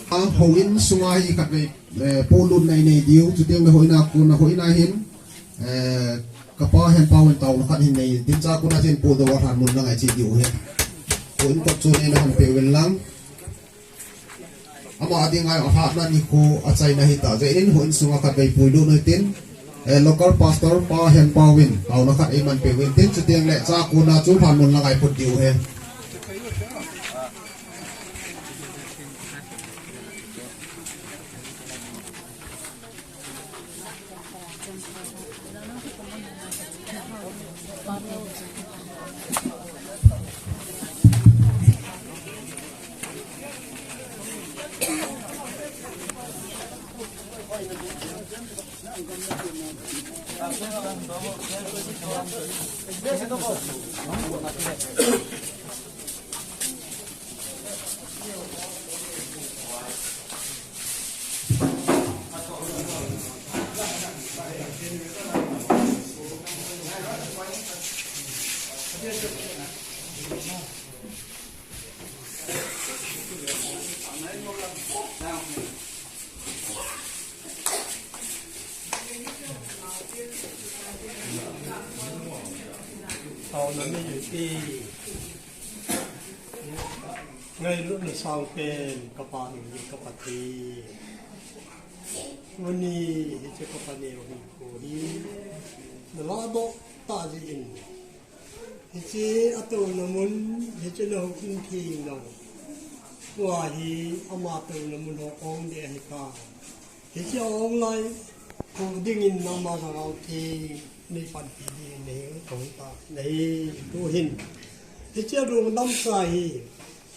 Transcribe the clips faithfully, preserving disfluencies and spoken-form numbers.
A, houin sunga hi khatvei, eh, polut na inei diu, chuteng le houin a kona, houin a hin, eh, kapa Henpao in taona khat hin nei, tin cha kona hin polut a lhan mun na ngai chi diu he. Houin kot chu nei na han pe uvin lang. Ama dinga ahatna nikho achaina hita jeh in houin sunga khatvei polut na tin, eh, local pastor pa Henpao in taona khat eiman pe uvin tin, chuteng le cha kona chu lhan mun na ngai phot diu he. Taona nei uvin te. Ngailutna sang pen kapa nung hi kapa te. Tuni hiche kapa neo hinkho hi nalahdoh tah jeh in, hiche atouna mun, hiche nahouin theng nau, tua hi ama touna mun ho ong ding ahitai. Hiche a ong lai, hu dingin nangma Lhagao Theng nei panpi dingin nahe, kahung ta nahi, tuhin. Hiche a lungdam sa hi,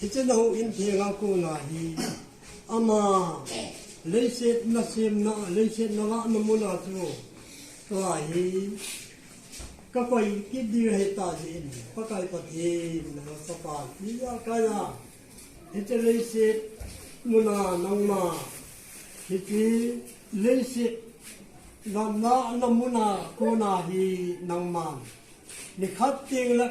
hiche nahouin theng a kona hi, ama leiset nasemna, leiset nalahna mun a chu, tua hi, kakoi kit ding ahitai jeh in, Pakai Pathen, nangma Pakai, ni a kaya, hiche leiset muna nangma, hiche leiset nalahna muna kona hi nangma, nikhat teng le,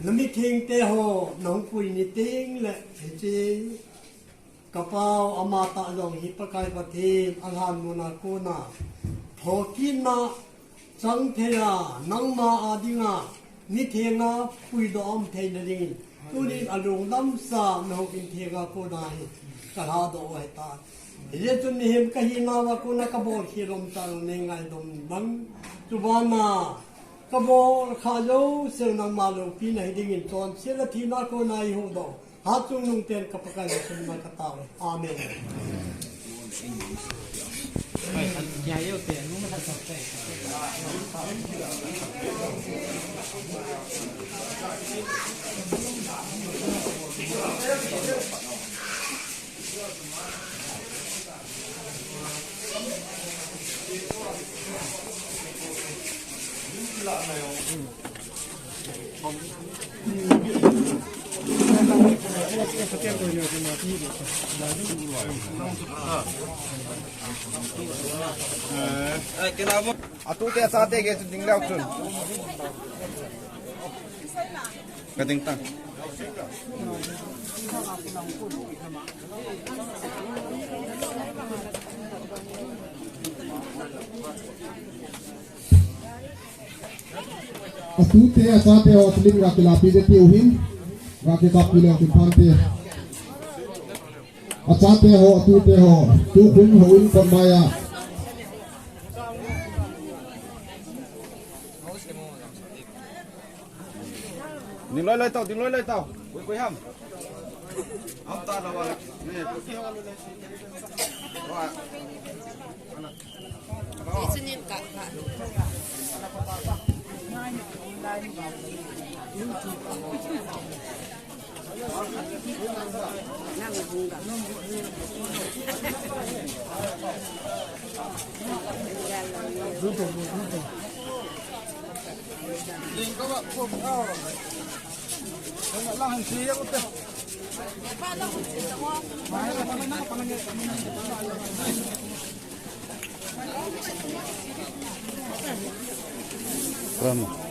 namitheng te ho, nahung pui ni teng le, hiche kapao ama tah jong hi Pakai Pathen, alhan muna kona thokitna chang thei a, nangma a dinga nitheng a puidoh um theina dingin, tunin alungdam sa nahouin theng a kona hi kalhadoh u ahitai. Hijeh chun mihem kahinauva kona kabolkhel um tah jong nei ngaidam lang. Chubana kabolkhah jouse nangma loupina hi dingin chonset le thina kona eihuhdoh Hatchungnung ten ka Pakai Jesu min a ka tao e. Amen. Atute achate gei chu ding leu chun. Ka ding ta. Atute achate ho slim ga kilapi de tiu hin. Ga kilapi leu chun phante. Achate ho, atute ho, tukhun houin kot mai a. Ding loi loi tao, ding loi loi tao. Koi, koi ham. Ham ta na wala. Ni. Wa. Isinin ka, ka. From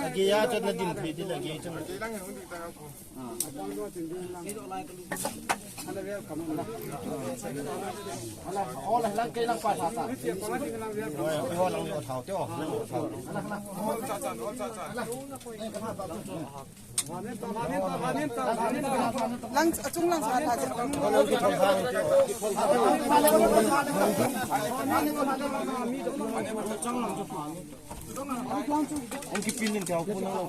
Agi ya chan na din phi di lagi chan. Lang, achung lang sa ta. Ang kipinin kaya ko na lang.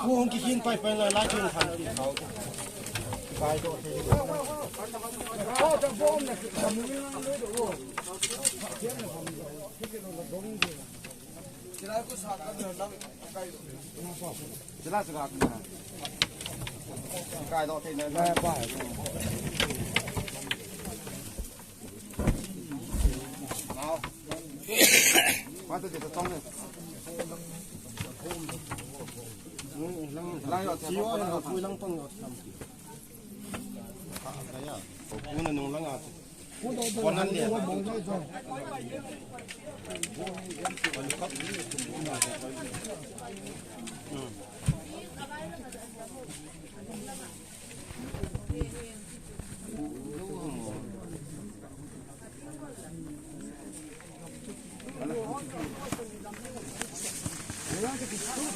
Kong kihin pai pai la la kin than ki thau. Pai do. Sila sila. Kai do thei na.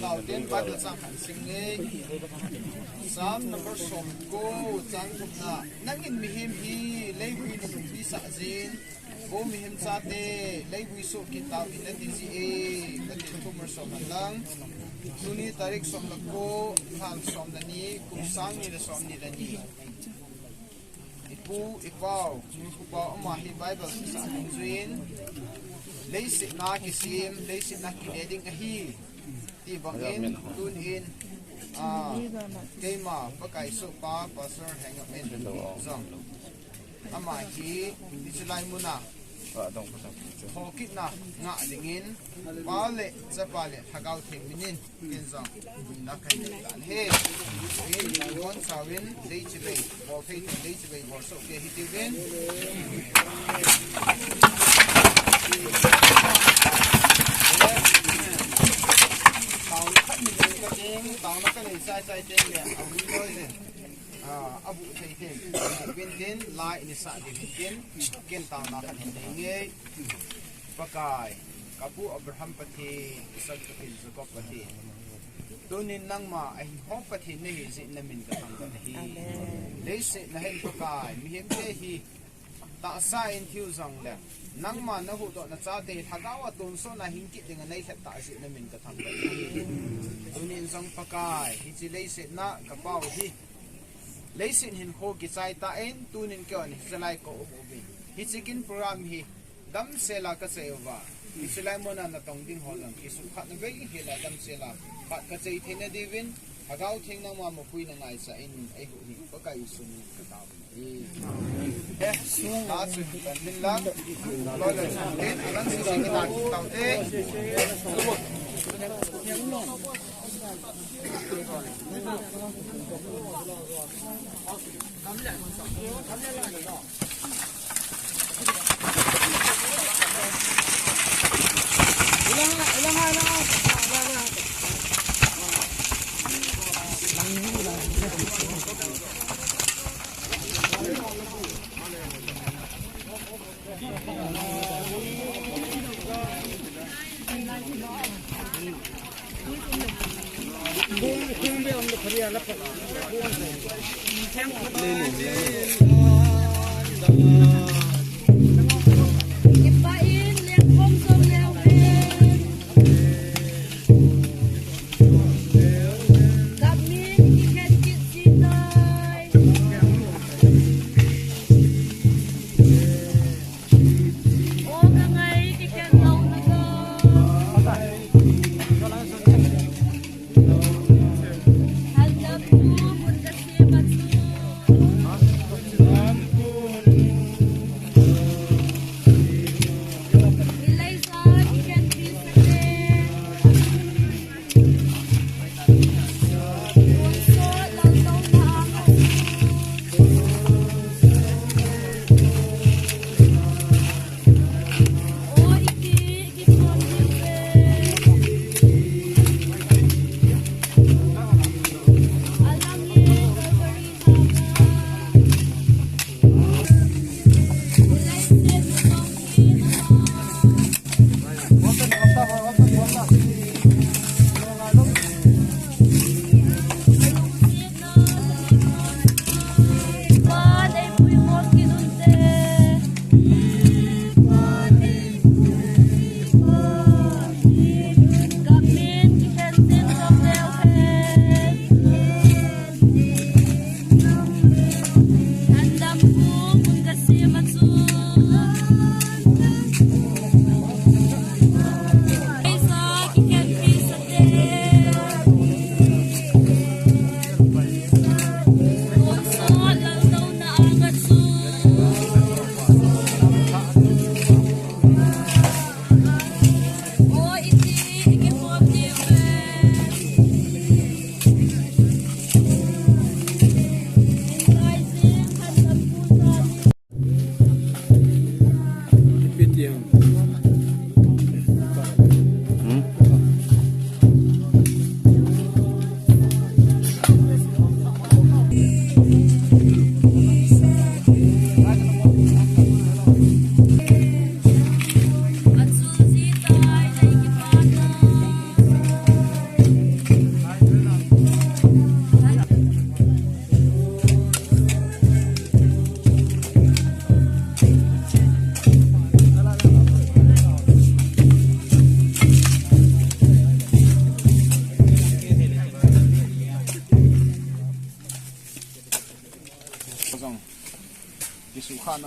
taoten Bible chang khat sim nge. Psalm number som ko, chang thumna. Nangin mihem hi leivui nanungpi sah jin, O mihem chate, leivui soh kit tau in nati ji e, Pathen thu malsom hen lang. Tuni tarik som le ko, thal som le ni, kum sang ni le som ni le ni. Ipu, ipau, Nungkhu pau ama hi Bible sah ding juin, leiset na kisem, leiset na kile ding ahi. Ti bangin, tunin, ah, keima, Pakai sohpa, Pastor Hengap in, jong. Ama hi, hiche lai muna, thokitna ngah dingin, Pa le, Chapa le, Lhagao Theng minin, ken jong, buina kahin nei tan ahi. In, ibon chauvin, leichibei, bol thei thei, leichibei, bol soh kei hitiuvin. Taona khat ni nei ka teng, taona ka nei chai chai teng le, a buh loi le. Ah, a buh thei thei. Ken tin, lai ni sa di ken, ken taona khat ni nei nge. Pakai, ka pu Abraham Pathen, Isaac Pathen, Jacob Pathen. Tunin nangma ahin hou Pathen nahi jeh in na min ka thangvah ahi. Amen. Leiset na hin Pakai, mihemte hi tahsa in thiu jongle, nangma na huhdoh na chate, lhagao a tonsot na hin kit ding a nei lhep tah jeh in na min ka thangvah ahi. Tunin jong Pakai, hiche leiset na ka pau hi. Leiset hinkho kichai tan, tunin keiho hiche lai ka um uvin. Hiche kin program hi, damsel a ka chai uva. Hiche lai muna na tong ding ho jong, kisuhkhah na bei hel a damsel a. Phat ka chai theina diuvin, Lhagao Theng nangma mapui na ngaichat in, eiho hi, Pakai Jesu min ka tao.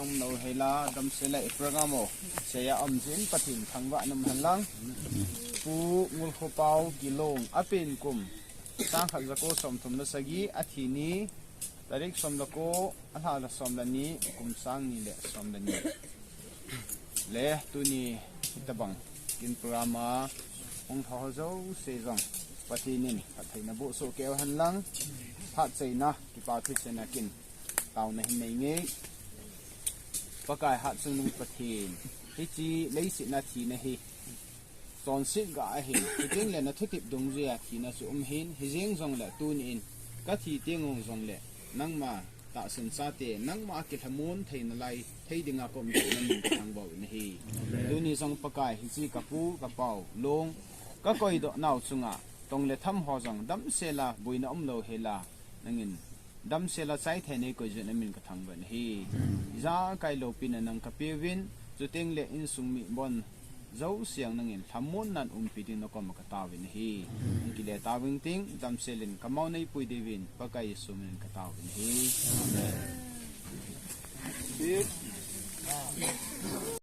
Umlou hela, damsela i program o. Seya um jin Pathen thangvah in um hen lang. Pu Ngulkhopao Kilong, apen kum sangkhat jako somthum le sagi, athi ni tarik som le ko, alha le som le ni, kum sang ni le som le ni. Le tuni hitabang kin program a hung lha ho jouse jong Pathen in phattheina boh soh kei u hen lang, phat cheina, kipa thu cheina kin taona hin nei nge. Pakai Hatchungnung Pathen, hiche leiset a thina hi chonset ga ahin, hitin le na thutep dungjuia thina chu um hin, hijeng jongle tuni in ka thi teng u jongle nangma tahsan chate, nangma kilhamon theina lai thei dinga ka um jeh in na min ka thangvah u ahi. Tuni jong Pakai, hiche ka pu ka pau long ka koidoh nau chunga tong le tham ho jong damsela boina umlou hela, nangin damsela chai thei nei koi jeh in na min ka thangvah u ahi. Ijakai loupina nang ka peuvin, chuteng le insung mi bon jouse a nangin lhamonna umpi ding na koma ka taovin ahi. Hung kile taoving ting, damsel in ka mao nei pui diuvin, Pakai Jesu min in ka taovin ahi. Amen.